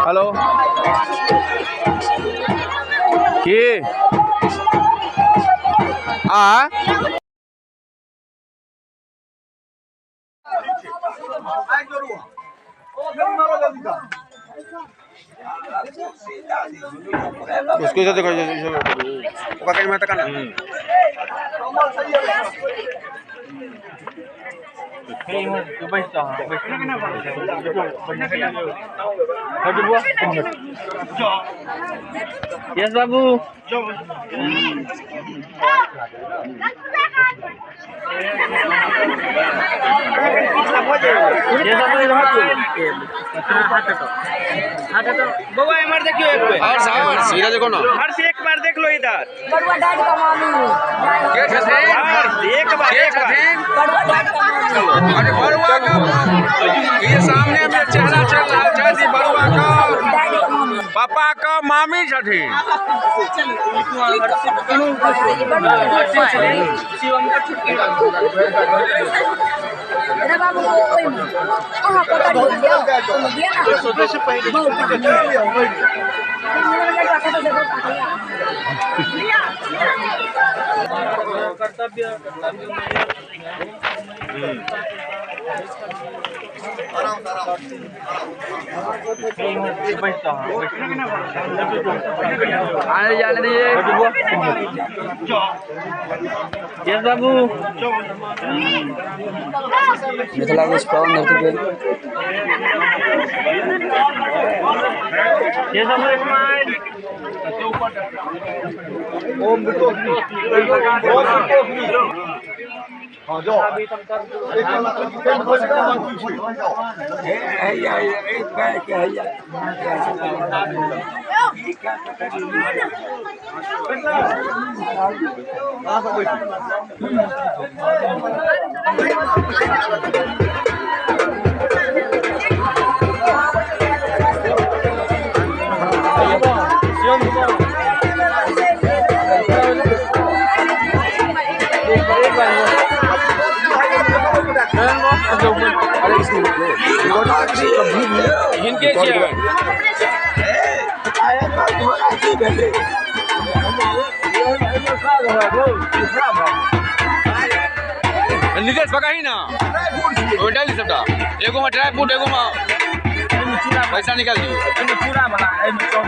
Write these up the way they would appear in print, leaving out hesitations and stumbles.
Hello की आ उसको इधर देखो, ओका के में तक ना यस बाबू। बउआ इमहर देखियो एक बेर। हर्ष हर्ष इधर देखो ना। हर्ष एक बार देख लो इधर। बड़ुआ डाड का मामी के छथिन? हर्ष एक बार के छथिन? अरे बड़ुआ का ये सामने में चेहरा चल रहा है जी, बड़ुआ का पापा का मामी छथिन। बाबू अहाँ पकड़ लियौ आने जाने दीजिए। यस बाबू। मिथिला के पावन धरती पे यस बाबू स्माइल। ओम हाँ जाओ हिनके छियै नीतीश पकाही ना ओ डाल सबटा एगो में ड्राई फ्रूट एगो में पैसा निकाल दियो। चूड़ा वाला एमे चाउर।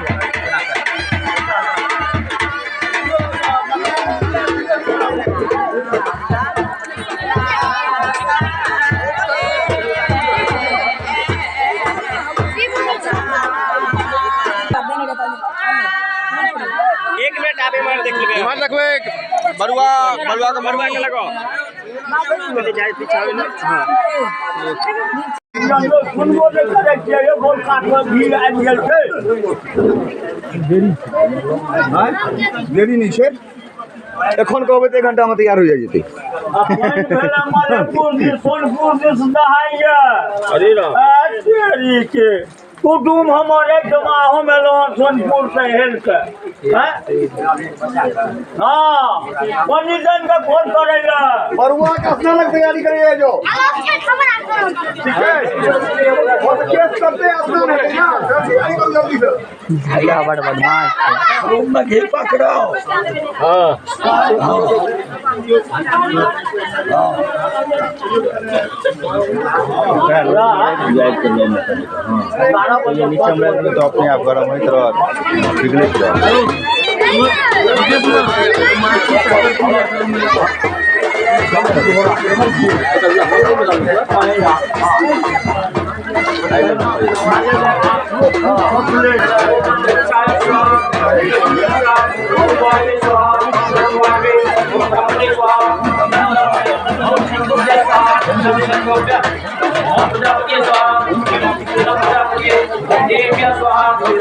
एक मिनट आप इमहर देख लेबै। इमहर देखबै बरुआ बरुआ के बरुआ के लगाओ। जाय पीछा आबै ने। सुनबो नहि करै छियै यौ, गोल काटमे भीड़ आबि गेल छै। देरी देरी नहि छै, एखन कहबै तऽ एक घंटामे तैयार हो जाइ जेतै। मधेपुर दिस सोनपुर दिस नहाइया। अरे राम के कुटुम हमर एहिठमा हम एलहुँ हँ सोनपुर से हेल के। हाँ पंडितन के फोन करै लए। बरुआ के स्नानक तैयारी करिए जो ठीक है, और केस करते स्नान हेतै ना, तैयारी करू जल्दी से। भैया बड़ बदमाश रूम में घी पकड़ाओ। हाँ तो अपने आप गरम होइत रहत, पिघलैत रहत। देव्य स्वाहा देव्य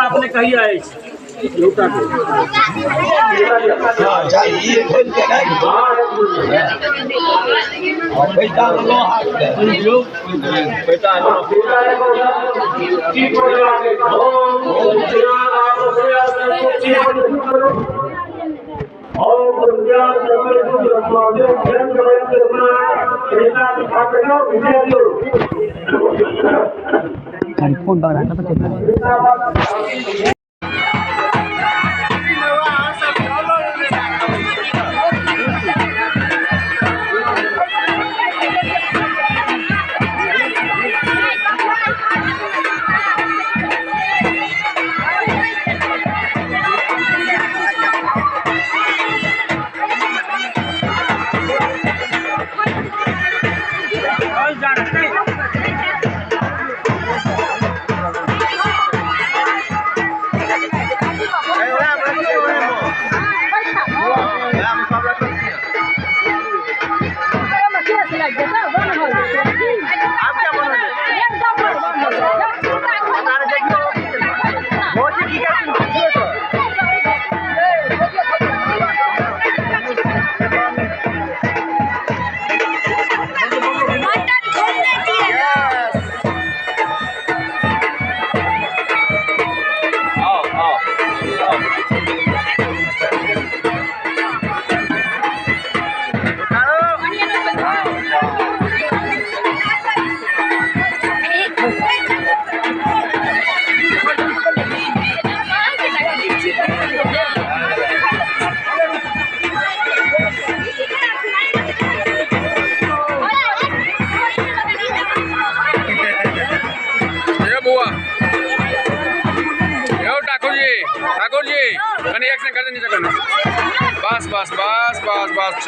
अपने कही आए फोन पकड़ा बस बस बस बस बस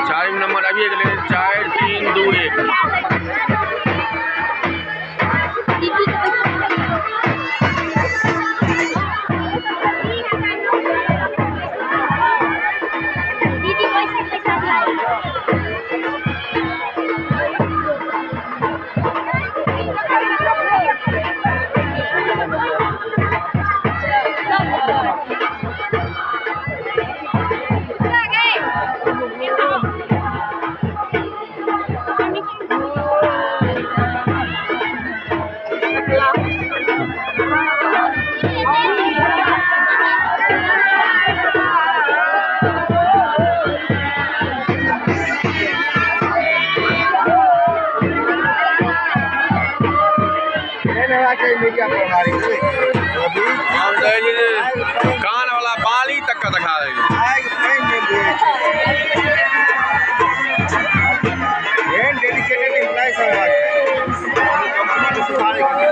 चार नंबर अभी एक 4 3 2 1। दीदी पैसा पैसा। कान वाला बाली तक का दिखा रही डेडिकेटेड एम्प्लॉय सब कंपनी के सुधारे के।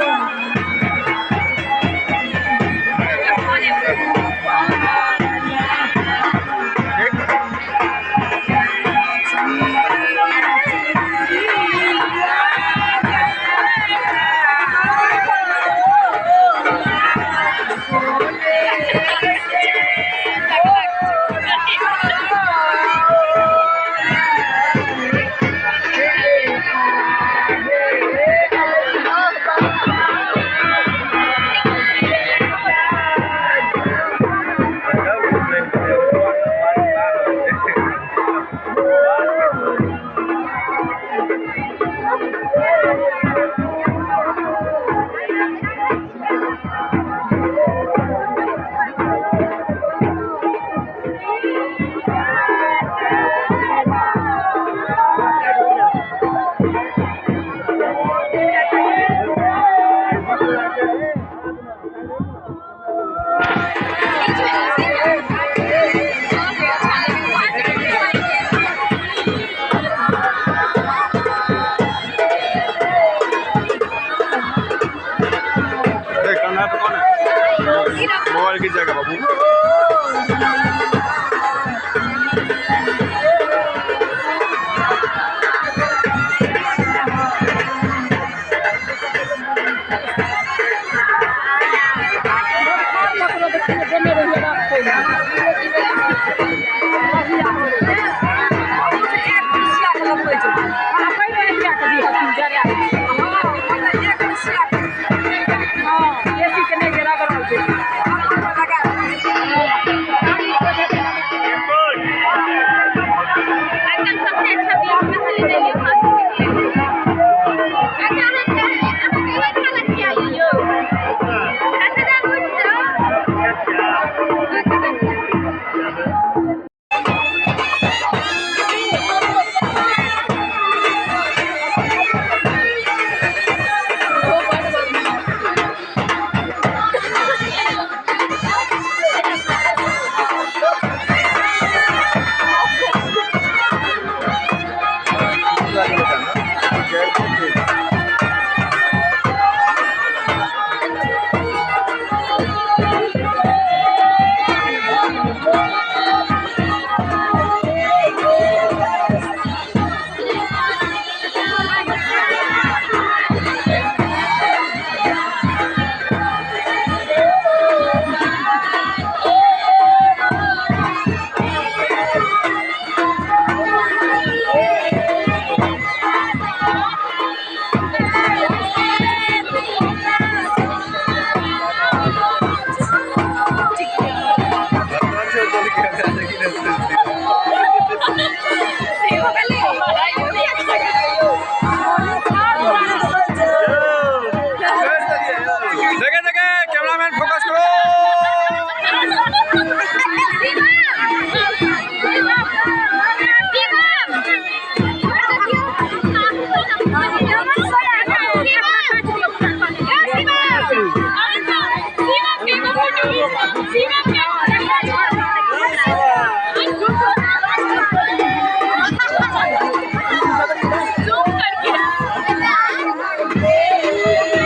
मोबाइल की जगह बाबू।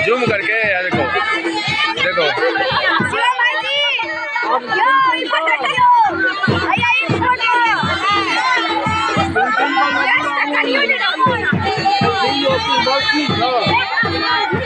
जूम करके देखो देखो यो।